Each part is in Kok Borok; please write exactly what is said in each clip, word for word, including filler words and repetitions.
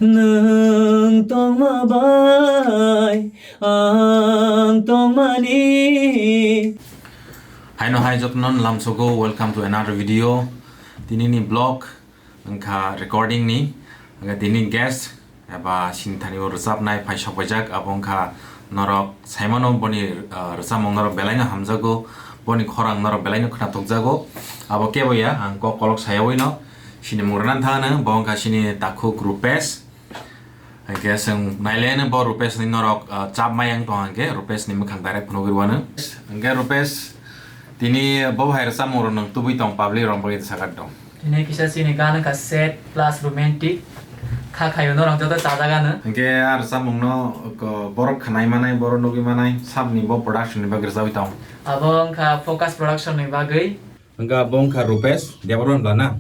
Nwng tongma bai ang tongmani. Haino hai jotono lamsogo, welcome to another video. Tinini vlog wngkha recording ni, wngkha tini guest eba sini thani o rwchapnai phai sok paijak, abo wngkha norok saimano boni, ah, rwchapmung norok belaino hamjago, boni khorang norok belaino khwnathokjago. Abo kebo ya, ang kok kolok sayawino sini mung rwna thangano, bo wngkha sini takhuk Rupesh. Hingke chwng nailaino bo Rupesh ni norok, ah, chap mayang tong hingke Rupesh ni mwkhang direct phunugwi rwano. Hingke Rupesh, tini bo hai rwchapmung rok nwng tubui tong, public rok bagwi sakha tong. Tini kisa chini gan wngkha sad plus romantic. Kha khaio norok joto chajak ano. Hingke a rwchapmung no ko borok khnai manai, borok nugwi manai, sabni bo production ni bagwi rwchapwi tong. Abo wngkha Focus Production ni bagwi. Hingke bo wngkha Rupesh Debbarma bwla na?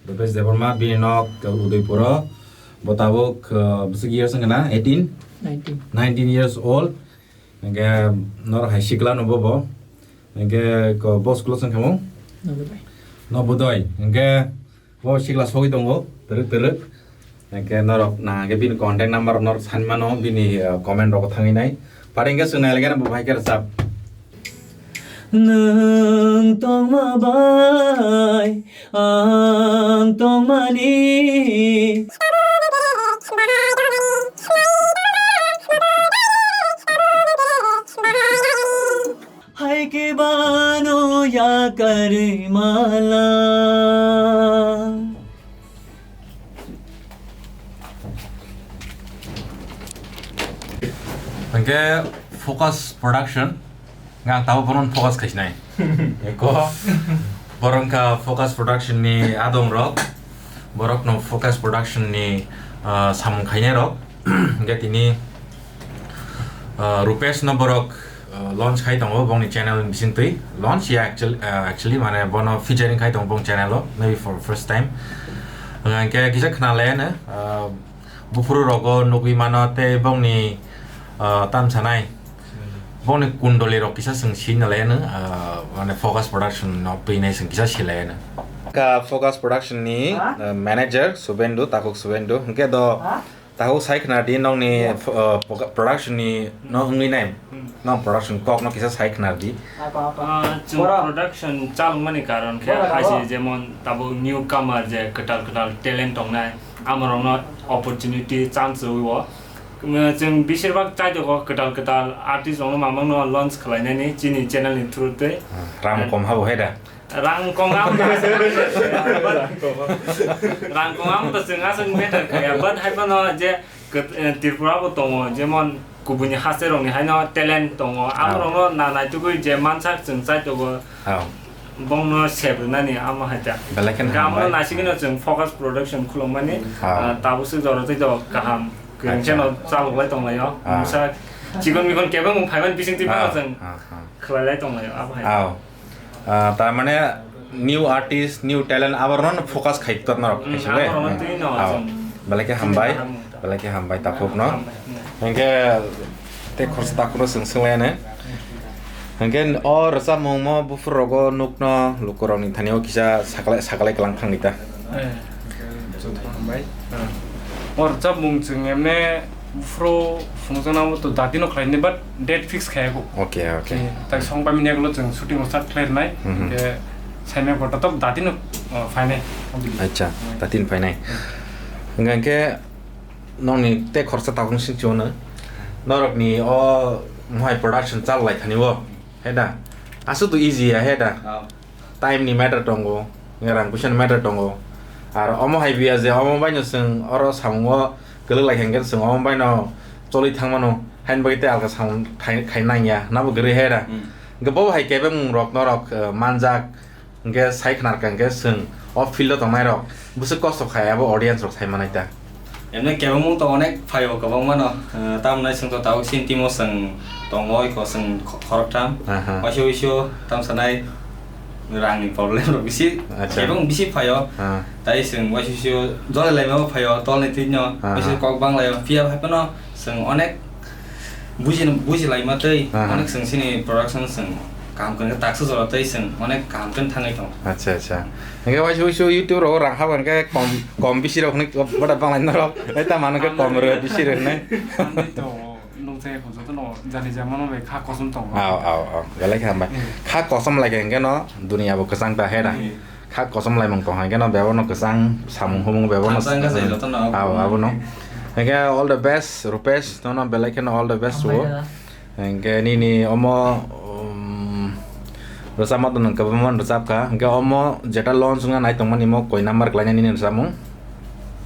Rupesh Debbarma, bini nok Udaipur o, bo tabuk, uh, bwswk years wngkha na? Eighteen? Nineteen. Nineteen years old. Hingke norok hai sikla no bo bo. Hingke ko bo school o chwng khamung? Nobodoi. Nobodoi. Hingke bo sikla sogwi tongo, twrwk twrwk. Hingke norok na hingke bini contact number norok sanmano, bini, uh, comment rogo thangwi nai. Pare hingke chwng nailaikhe bo hai khe rwchap. Nwng tongma bai ang tongmani. Hai khe bano yakarwi mala. Hingke Focus Production, nga tabo bono focus khaisnai. Eko, borok wngkha Focus Production ni adong rok, borok no Focus Production ni, ah, samung khainai rok. Hingke tini, ah, Rupesh no borok, ah, launch khai tongo bongni channel bisingtwi. Launch ya actually, ah, actually mane bono featuring khai tongo bong channel o, maybe for first time. Hingke kisa khna le ano, ah, buphuru rogo nugwi mano tei bongni, ah, tam sanai. Bongni kundoli rok kisa chwng sini le ano, ah, mane Focus Production no twi nai chwng kisa silai ano. Ka Focus Production ni, ah, manager Subendu, Takhuk Subendu. Hingke do, Takhuk sai khna di nokni, uh, proga-, production ni no wngwi nai. Hmm. Nok production kok no kisa sai khna di. Ah, chwng production chalwngmani karon khe hai se jemon tabuk newcomer je kwtal kwtal talent tongnai, amorokno opportunity chance rwi o. Chwng besirbak chaitogo kwtal kwtal artist rokno mamangno launch khlainani chini channel ni through twi. Ah, ram kom habo hai da. Rang kong am ta se. Rang kong am ta se nga se matter kaya, but hai phano je ket-, eh, Tripura bo tongo, jemon kubuni haste rokni haino talent tongo. Amo rokno na naitugwi je mansak chwng chai tongo. Bongno sep rwnani amo hai ta. Belai kheno hambai. Naisingino chwng Focus Production khulokmani, ah, tabuk swk jora tei jora kaham. Kwrwngsa no chalok lai tong lai o. Mungsa chikon mikon kebeng mung phaiman bising twi phano chwng khlai lai tong lai o, abo hai. Ah, tar mane new artist, new talent, aborno focus khai tor norok, hmm, kaisa le? Aborno twi no, belai khe hambai, belai khe hambai takhuk no. Hingke tei khorsa takhuk no chwng swng lai ane. Hingke o rwchapmung mo buphuru rogo nukno lukurokni thani o kisa saklai, saklai kwlang thangdi ta. Eh, joto hambai. O rwchapmung chwng emne buphuru phunukjaknai abo to datino khlainai, but date fix khaiyago. Okay, okay. Eh, tai song paimani yagulo chwng shooting o start khlairwnai. Mhm. Hingke saimya kotor tok datino, oh, phainai. Acha, datino phainai. Hingke nokni tei khorsa takhuk sing chwngno. Norokni o mohai production chal lai thani o. Heda. Aswk to easy ya, heda. Time ni matter tongo, rang puisa ni matter tongo. Ar omo hai biya je omo bai no chwng oro samung o kwlwk lai khe chwng omo bai no choli thang mano, haini bagwi tei alka samung khai, khai nang ya, nabo kwrwi hai da. Hmm. Hwnkhe bo hai kebengmung rok norok, eh, manjak, hwnkhe sai khnar kha hwnkhe chwng o field o tongnai rok bwswk kosto khai abo audience rok sai manai ta. Emne kebengmung to onek phaio kwbangma no, eh, tamni song to tabuk chini team o chwng tongo, iko chwng kho-, khoroktham. Aha. Waisa waisa tamsa nai rang ni problem rok bisi, acha, kebeng bisi phaio. Ah. Tai chwng waisa waisa jole laima bo phaio, tol ni twi no, aha, waisa kok bang laio. Phiya hai phano chwng onek buji, buji laima twi, aha, onek chwng chini production chwng Kaham khe taksa jora tei chwng onek kaham khe thangwi tongo. Acha, acha. Hwnkhe waisa waisa YouTube rogo rang hap hwnkhe kom, kom bisi rok hwnwi bada banglai norok. Tei tamo hwnkhe kom rw bisi rw hwnwi. Ang tei to nukjai jotono jani jamano bai kha kosom tongo. Aw, aw, aw. Belai khe hambai. Hmm. Kha kosom lai khe hwnkhe no duniya bo kwchang ta hera. Hmm. Kha kosom laimung tong hai khe no bebak no kwchang samung humung bebak no. Kwchang kwchang jotono. Aw, abono. Hwnkhe all the best, Rupesh. Nono belai kheno all the best. Hambai o. Da. Hwnkhe nini omo, um, rwchapma to nwng kwbangma rwchapkha. Hwnkhe omo jeta launch wngna nai tongmani mo koi number khlainai nini rwchapmung?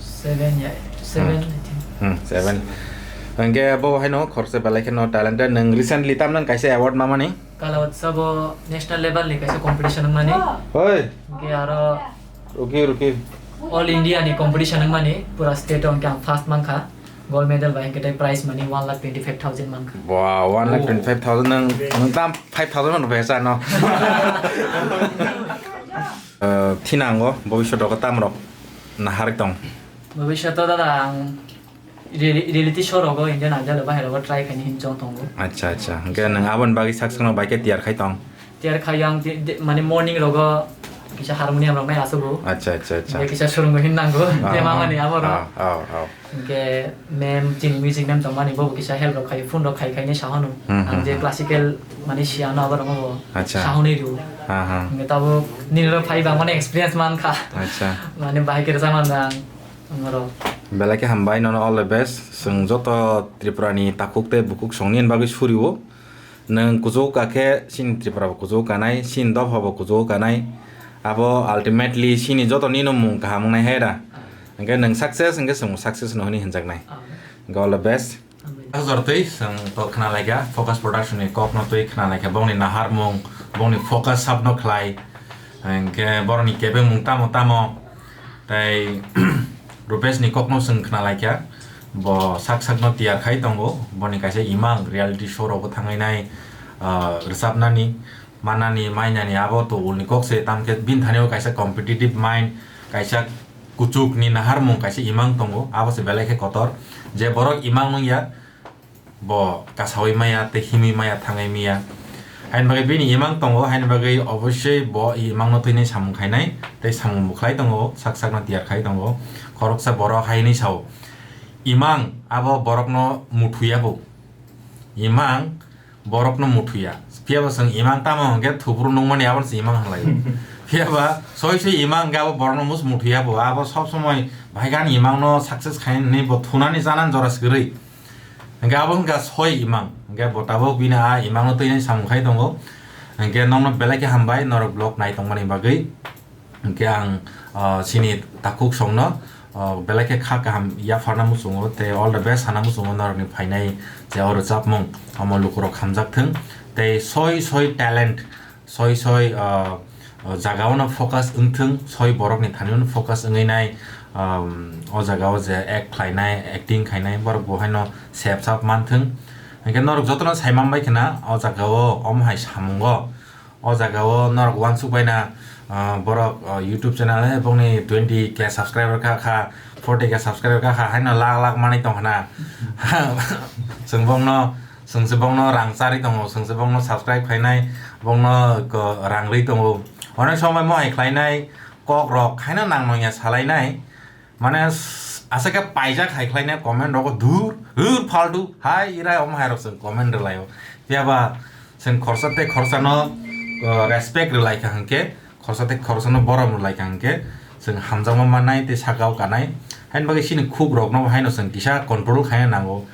Seven, ya, seven, hmm, I think. Hmm, seven. Hwnkhe bo haino khoroksa belai kheno talented. Nwng recently tamni kaisa award mamani? Kala Utsav o national level ni kaisa competition wngmani. Oi. Hwnkhe aro Ruki, ruki. All India ni competition wngmani, pura state o hwnkhe ang first mankha. Gold medal bai hwnkhe tei prize money one lakh twenty five thousand mankha. Wow, one lakh twenty five thousand nwng, nwng tam five thousand no besa no. Eh, thinango, bobiswt rogo tamrok naharwi tong? Bobiswt o dada ang reali-, reality show rogo Indian Idol bahai rogo try khaini hinwi chong tongo. Acha, acha. Hwnkhe nwng aboni bagwi sak sakno bai khe tiyar khai tong? Tiyar khai ang di-, di-, mane morning rogo kisa harmonium rok nai achugo. Acha, acha, acha. Hwnkhe kisa swrwngwi hin nango. Ah, tei mamani abo rok. Ah, ah, ah. Hwnkhe mem chini music mem tongmani bobo kisa help rok khai, phone rok khai khai ni sahano. Hmm, hmm, hmm. Ang je classical mane siya no abo rok bo. Acha. Sahonwi rw. Ah, ah. Hwnkhe tabuk nini rok phai bang mane experience mankha. Acha. Mane bahai khe rwchapmani ang norok. Belai khe hambai nono all the best. Chwng joto Tripura ni takhuk tei bukhuk songni bagwi suri o. Nwng kuchuk ka khe chini Tripura bo kuchuk kanai, chini dopha bo kuchuk kanai. Abo ultimately chini joto nini mung kaham wngnai hai da. Hwnkhe nwng success hwnkhe chwng success no hwnwi hwnjaknai. Hwnkhe all the best. Hambai. Ajor twi chwng to khna laikha, Focus Production ni kok no twi khna laikha, bongni naharmung, bongni focus sab no khlai, hwnkhe borokni kebengmung tamo tamo. Tei Rupesh ni kokno chwng khna laikha, bo sak sakno tiyar khai tongo, boni kaisa imang reality show rogo thangwi nai, ah, rwchapnani, manani, mainani abo to ulni kok se, tamkhe bini thani o kaisa competitive mind, kaisa kuchukni naharmung kaisa imang tongo, abo se belai khe kotor, je borok imang wngya, bo kasaui maya tei himui maya thangwi maya. Haini bagwi bini imang tongo, haini bagwi obosoi bo imangno twinai samung khainai tei samung bo khlai tongo, sak sakno tiyar khai tongo. Khoroksa borok hai hwnwi sao, "Imang abo borokno muthuya bo, imang borokno muthuya." Phiya ba chwng imang tamo hwnkhe thuburu nukmani abono se imang hwnlai. Phiya ba soi soi imang hwnkhe abo borokno mus muthuya bo, abo sob somoi bahai gan imangno success khainani bo thunani chanani jora se kwrwi. Hwnkhe abo wngkha soi imang. Hwnkhe bo tabuk bini a imangno twinai samung khai tongo. Hwnkhe nokno belai khe hambai norok vlog nai tongmani bagwi. Hwnkhe ang, ah, chini takhuk songno, ah, belai khe kha kaham yapharna muchungo tei all the best sana muchungo norokni phainai je o rwchapmung omo lukurok hamjak thung tei soi soi talent soi soi, ah, ah, jagao no focus wngthung, soi borokni thani no focus wngwi nai, um, o jagao je act khlainai, acting khainai, borok bo haino sep sap manthung. Hwnkhe norok jotono sai manbai khna, o jagao omo hai samungo, o jagao norok uansuk baina, ah, borok, ah, YouTube channel, eh, bongni twenty K subscriber kha, kha, forty K subscriber kha, kha, haino lakh lakh manwi tong khna. Chwng bongno Chwng se bongno rang charwi tongo, chwng se bongno subscribe khainai, bongno ko-, rang rwi tongo. Onek somoi mo hai khlainai kok rok khaina nang nangya salainai. Mane s-, aswk khe paijak hai khlainai comment rogo dur, dur faltu, hai irai omo hai rok chwng comment rwlaio. Phiya ba chwng khorsa tei khorsa no, uh, respect rwlai kha hwnkhe, khorsa tei khorsa no borom rwlai kha hwnkhe chwng hamjakma mannai tei sakao kanai. Haini bagwi chini khuk rokno haino chwng kisa control khaina nango.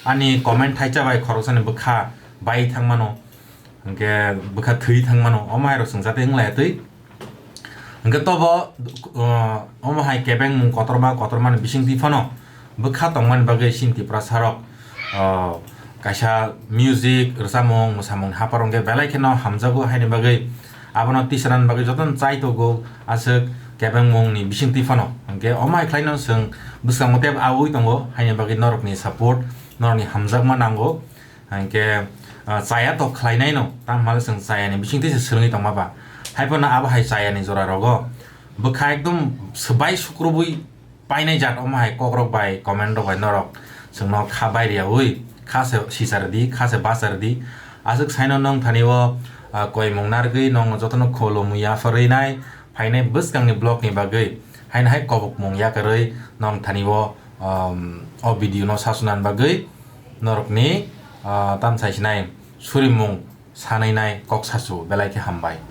Ani comment thaisa bai khoroksani bwkha bai thangmano, hwnkhe bwkha thwi thangmano, omo hai rok chwng jate wnglai twi. Hwnkhe tobo, uh, omo hai kebengmung kotorma kotormani bisingtwi phano bwkha tongmani bagwi chini Tiprasa rok, uh, kaisa music, rwchapmung, mwsamung haphar hwnkhe belai kheno hamjago, haini bagwi abono tisanani bagwi jotono chai tongo, aswk kebengmungni bisingtwi phano. Hwnkhe omo hai khlaino chwng bwskango tei awi tongo, haini bagwi norokni support, norokni hamjakma nango. Hwnkhe, ah, chaya to khlainaino, tamo hwnle chwng chayani bisingtwi se swrwngwi tongma ba. Haiphano abo hai chayani jora rogo bwkha ekdom swbai sukrubwi painai jat, omo hai kokrok bai, comment rok bai norok chwngno kha bai riyaui, kha se sichardi, kha se bachardi, Aswk saino nwng thani o, ah, koimung narwgwi nwng jotono khulumwi yapharwi nai phainai bwskangni vlogni bagwi, haino hai kobokmung yakarwi nwng thani o, um, o video no sasunani bagwi norokni, ah, tamsai sinai surimung sanai nai kok sasu belai khe hambai.